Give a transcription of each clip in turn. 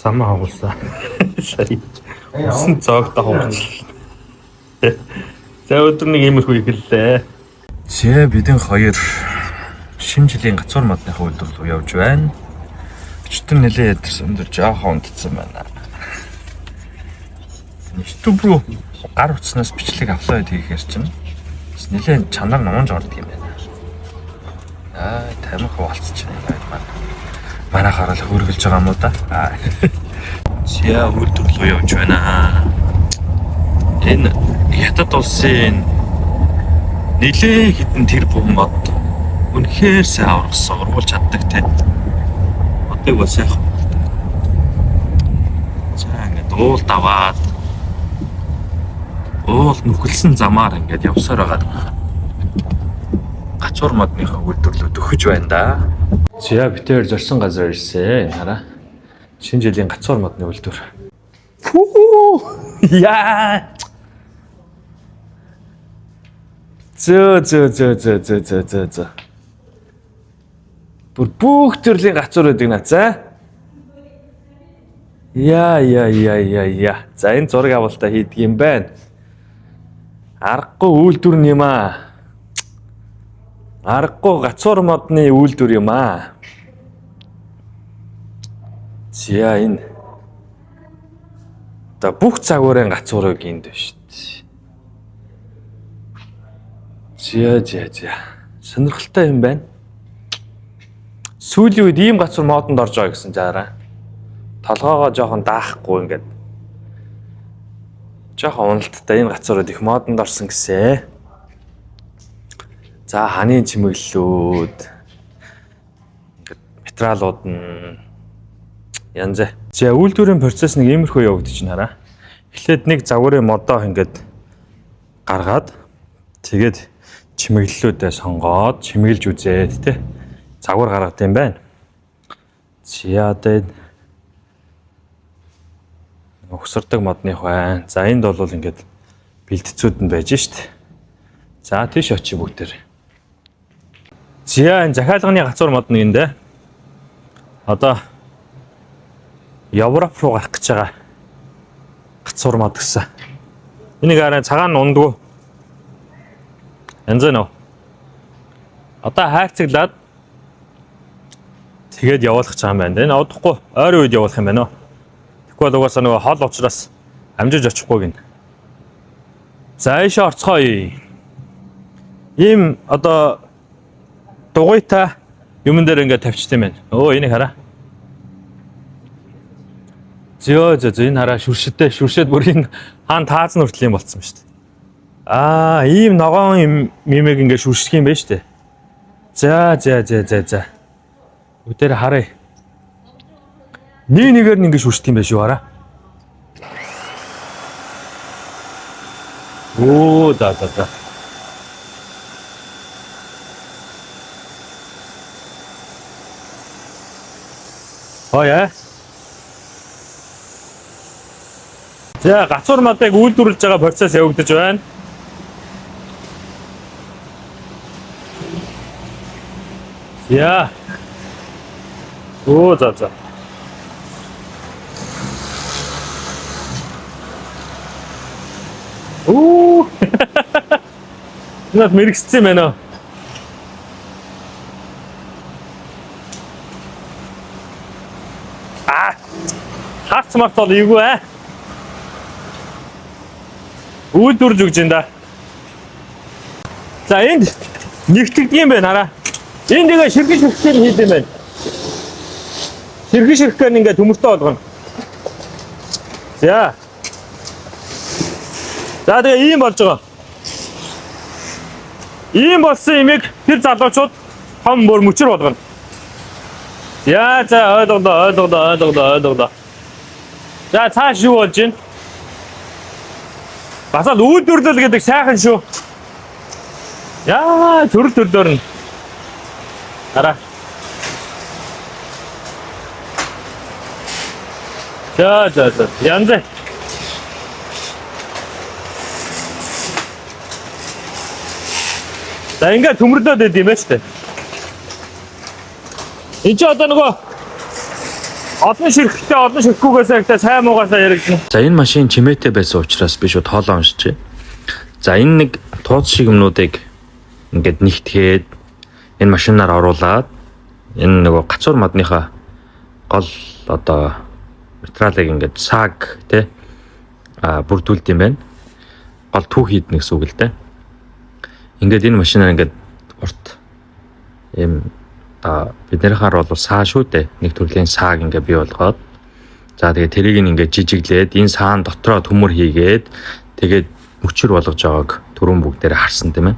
Самаа хагуулсан. Сая. Усан зоогтой хавуулсан. За өдөр нэг иймэрхүү эхэллээ. Зэ бидэн хоёр шинэ жилийн гацуур модныхаа үйлдвэр рүү явж байна. Өчтөр нэлээ ядарсан өндөр жоохон унтцсан байна. YouTube руу гар утснаас бичлэг upload хийхээр чинь бас нэлээ чанар нуунж ордог юм байна. Аа тамхи хуваалцчих юм байна маань. Манай харал хөргөлж байгаа юм уу да? Аа. За үйлдвэр рүү явж байна. Энэ Хятад улсын нэлээ хитэн тэр бум мод үнэхээр сайн аврагсан, ургуулж чаддаг те. Модыг бол сайхан. За ингээд уул даваад уул нүхэлсэн замаар ингээд явсаар байгаа. Гацуур модныхоо үйлдвэрлэлд төхөж байна да. За битээр зорсон газар ирсэн. Хараа. Шинэ жилийн гацуур модны үйлдвэр. Фүү! Яа! Зөө зөө зөө зөө зөө зөө зөө зөө. Бүр бүх төрлийн гацуур байдаг наа за. Яа яа яа яа яа. За энэ зураг авалтаа хийдэг юм байна. Аргагүй үйлдвэр нь юм аа. Аргагүй гацуур модны үйлдвэр юм аа. За энэ одоо бүх загварын гацуурыг энд байна шүү дээ. За за за. Сонирхолтой юм байна. Сүүлийн үед ийм гацуур модонд орж байгаа гэсэн жаараа. Толгоогоо жоохон даахгүй ингээд жоохон уналттай энэ гацуурууд их модонд орсон гэсэн. За ханын чимэглэлүүд ингээд материалууд нь янз. За үйлдвэрийн процесс нэг иймэрхүү явагдаж байна хараа. Эхлээд нэг загварын модоо ингээд гаргаад тэгээд чимэглэлүүдээ сонгоод чимэглэж үзээд тэ загвар гаргад юм байна. За одоо энэ угсардаг модных байна. За энд бол ингээд бэлтцүүд нь байж штт. За тийш очив бүгдээр. За энэ захиалганы гацуур мод нэг эндэ. Одоо Европ руу гарах гэж байгаа гацуур мод гэсэн. Энийг арай цагаан ундгүй. Янз нөө. Одоо хайрцаглаад тэгээд явуулах гэж байгаа юм байна. Энэ одохгүй ойрын үед явуулах юм байна уу? Тэгэхгүй бол угаасаа нөгөө хол учраас амжиж очихгүй гин. За ийшээ орцгоё. Ийм одоо дугуйтай юмн дээр ингээд тавьчихсан юм байна. Өө энийг хараа. Зөө зөө зөө энэ хараа шүршидтэй шүршээд бүр энэ хаан тааз нь хүртэл юм болцсон ба шүү дээ. Аа ийм ногоон юм мимэг ингээд шүрших юм байна шүү дээ. За за за за за. Бүгдээр харъя. Нэг нэгээр нь ингээд шүршдэг юм байна шүү хараа. Оо да да да. Хөөе. За гацуур модыг үйлдвэрлэж байгаа процесс явагдаж байна. За. Оо за за. Оо. Наад мэрэгссэн юм байна. Аа. Харц марц бол эйгүй аа. Үйлдвэрлэж өгч юм да. За энд нэгтгэдэг юм байна хараа. Энд тэгээ ширхэг ширхгээр хийд юм байна. Ширхэг ширхгээр ингээ төмөртөө болгоно. За. За тэгээ ийм болж байгаа. Ийм болсон имийг тэр залуучууд том бүр мөчөр болгоно. За за ойлголоо ойлголоо ойлголоо ойлголоо. За цааш юу болж байна? Бас л үйлдвэрлэл гэдэг сайхан шүү. Яа, төрөл төрлөөр нь. Хараа. За за за. Янз. За ингээд төмөрлөөд байд юм байна шүү дээ. Энд чи одоо нөгөө Олон ширхэгтэй олон ширхгүүгээсээ ихтэй сайн муугаасаа яригдана. За, энэ машин чимээтэй байсан учраас би шууд хоолоо уншжээ. За, энэ нэг тууц шиг юмнуудыг ингээд нэгтгэхэд энэ машинаар оруулаад энэ нөгөө гацуур модныхаа гол одоо материалыг ингээд саг тий бүрдүүлд юм байна. Гол түүх хийднэ гэсэн үг л дээ. Ингээд энэ машинаар ингээд урт ийм одоо биднийхээр бол саа шүү дээ. Нэг төрлийн сааг ингээд бий болгоод, за, тэгээ тэрийг ингээд жижиглээд энэ саан дотроо төмөр хийгээд, тэгээд мөчөр болгож байгааг түрүүн бүгдээр харсан, тийм ээ.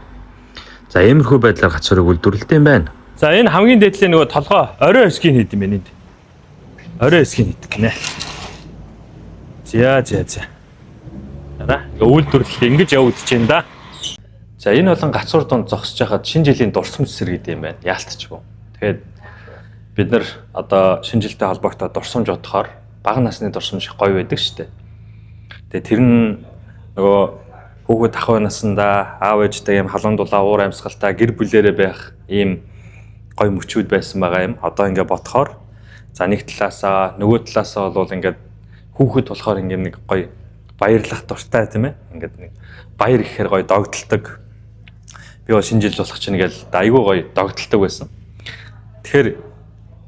За, иймэрхүү байдлаар гацуурыг үйлдвэрлэдэг юм байна. За, энэ хамгийн дээдлийн нөгөө толгой орой хэсгийг хийд юм байна энд. Орой хэсгийг хийдэг гинэ. За за за. Ара ингээ үйлдвэрлэл ингэж явагдаж байна да. За, энэ болон гацуур дунд зогсож байхад шинэ жилийн дурсамж сэргэдэг юм байна. Яалтчгүй. Тэгээд бид нар одоо шинэ жилтэй холбогдоод дурсамж бодохоор бага насны дурсамж их гоё байдаг шүү дээ. Тэгээд тэр нь нөгөө хүүхэд ах наснда аав ээжтэй юм халуун дулаа уур амьсгалтай гэр бүлээрээ байх ийм гоё мөчүүд байсан байгаа юм. Одоо ингээ бодохоор, за, нэг талаасаа, нөгөө талаасаа бол ингээд хүүхэд болохоор ингээ нэг гоё баярлах дуртай, тийм ээ. Ингээд нэг баяр ихээр гоё догдолдог. Би бол шинэ жил болох чинь ингээл айгүй гоё догдолдог байсан. Тэгэхээр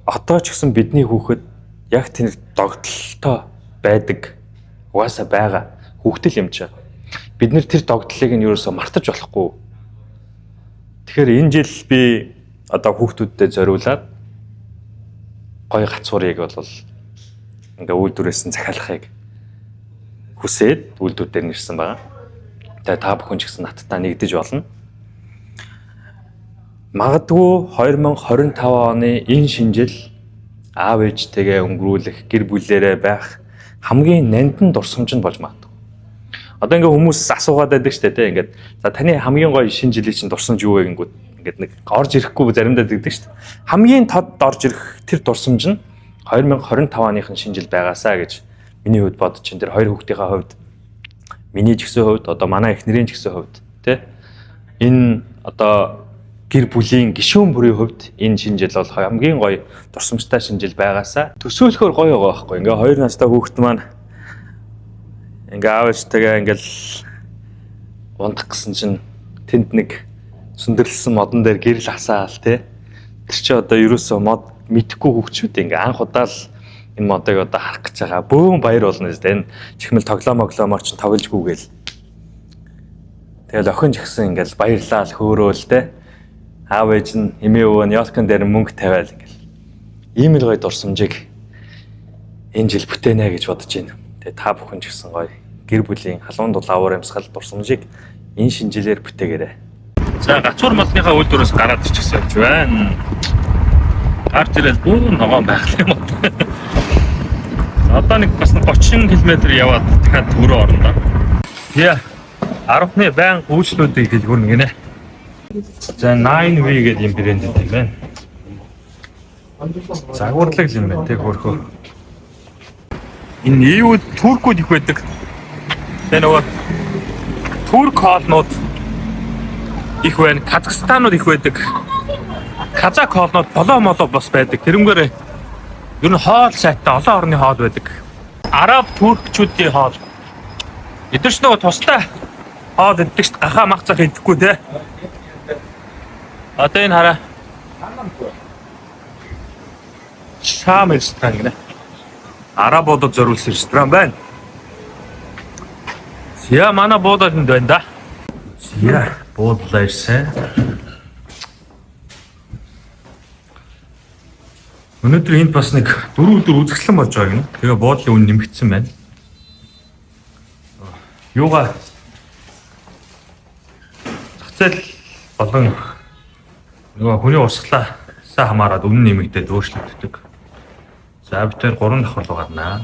одоо ч гэсэн бидний хүүхэд яг тэр догдолтой байдаг. Угаасаа байгаа. Хүүхдэл юм чи. Бид нэр тэр догдлыг нь ерөөсөө мартаж болохгүй. Тэгэхээр энэ жил би одоо хүүхдүүддээ зориулаад гоё гацуурыг бол ингээ үйлдвэрээс нь захиалахыг хүсээд үйлдвэр дээр нэрсэн байгаа. Тэгээ та бүхэн ч гэсэн надтай нэгдэж болно. Магадгүй 2025 оны энэ шинэ жил аав ээжтэйгээ өнгөрүүлэх, гэр бүлээрээ байх хамгийн нандин дурсамж нь болж магадгүй. Одоо ингээ хүмүүс асуугаад байдаг штэ, тий, ингээд за, таны хамгийн гоё шинэ жилийн чинь дурсамж юу вэ гингүүд ингээд нэг орж ирэхгүй заримдаа дэгдэг штэ. Хамгийн тод орж ирэх тэр дурсамж нь 2025 оных нь шинэ жил байгаасаа гэж миний хувьд бодож чинь, тэр хоёр хүүхдийнхээ хувьд, миний ч гэсэн хувьд, одоо манай эхнэрийн ч гэсэн хувьд, тий, энэ одоо гэр бүлийн гишүүн бүрийн хувьд энэ шинэ жил бол хамгийн гоё дурсамжтай шинэ жил байгаасаа. Төсөөлөхөөр гоё байгаа байхгүй. Ингээ 2 настай хүүхэд маань ингээ аав ээжтэйгээ ингээл унтах гэсэн чинь тэнд нэг сүндэрлсэн модон дээр гэрэл асаал, тий. Тэр чи одоо ерөөсөө мод мэдхгүй хүүхчүүд ингээ анх удаа л энэ модыг одоо харах гэж байгаа. Бөөн баяр болно зү. Энэ чихмэл тоглоом моглоомоор чинь тогложгүйгээл. Тэгэл охин ч гэсэн ингээл баярлал хөөрөөл, те. Аав ээж нь, эмээ өвөө нь ёлкон дээр мөнгө тавиал ингээл. Ийм л гоё дурсамжийг энэ жил бүтээнэ гэж бодож байна. Тэгээ та бүхэн ч гэсэн гоё гэр бүлийн халуун дулаа уур амьсгал дурсамжийг энэ шинэ жилээр бүтээгээрэй. За, гацуур модныхаа үйлдвэрээс гараад ирчихсэн явж байна. Гарч ирэл бүүн ногоон байх юм уу. За, одоо нэг бас 30 км яваад дахиад төрөө орно доо. Яа. 10-ны байн үйлчлүүдийг дэлгүүрнэ гинэ. За, 9V гэдэг юм брэнд юм байна. Загварлаг юм байна те, хөөрхөө. Энэ EU туркууд их байдаг. Тэгээ нөгөө турк хоолнууд их байна. Казахстанууд их байдаг. Казак хоолнууд, болоо молоо бас байдаг. Тэрнгээр ер нь хоол сайтай олон орны хоол байдаг. Араб туркчүүдийн хоол. Эдгээр ч нөгөө тустай хоол иддэг шүү дээ. Гахаа мах зах идэхгүй те. Одоо энэ хараа. Шам ресторан гинэ. Арабуудад зориулсан ресторан байна. За, манай буудал энд байна да. За, буудлаа ирсэн. Өнөөдөр энд бас нэг 4 өдөр үзэсгэлэн болж байгаа гинэ. Тэгээ буудлын үн нэмэгдсэн байна. Юугаа зах зээл болон нөгөө хүний урсгалаасаа хамаарат үнэ нэмэгдээд өөрчлөгддөг. За, бид тэр 3 давхар руу гарнаа.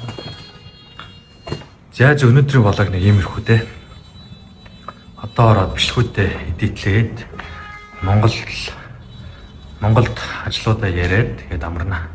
За за өнөөдрийн vlog нэг иймэрхүү те. Одоо ороод бичлэгүүдээ edit лээд Монголд ажлуудаа яриад тэгээд амарна.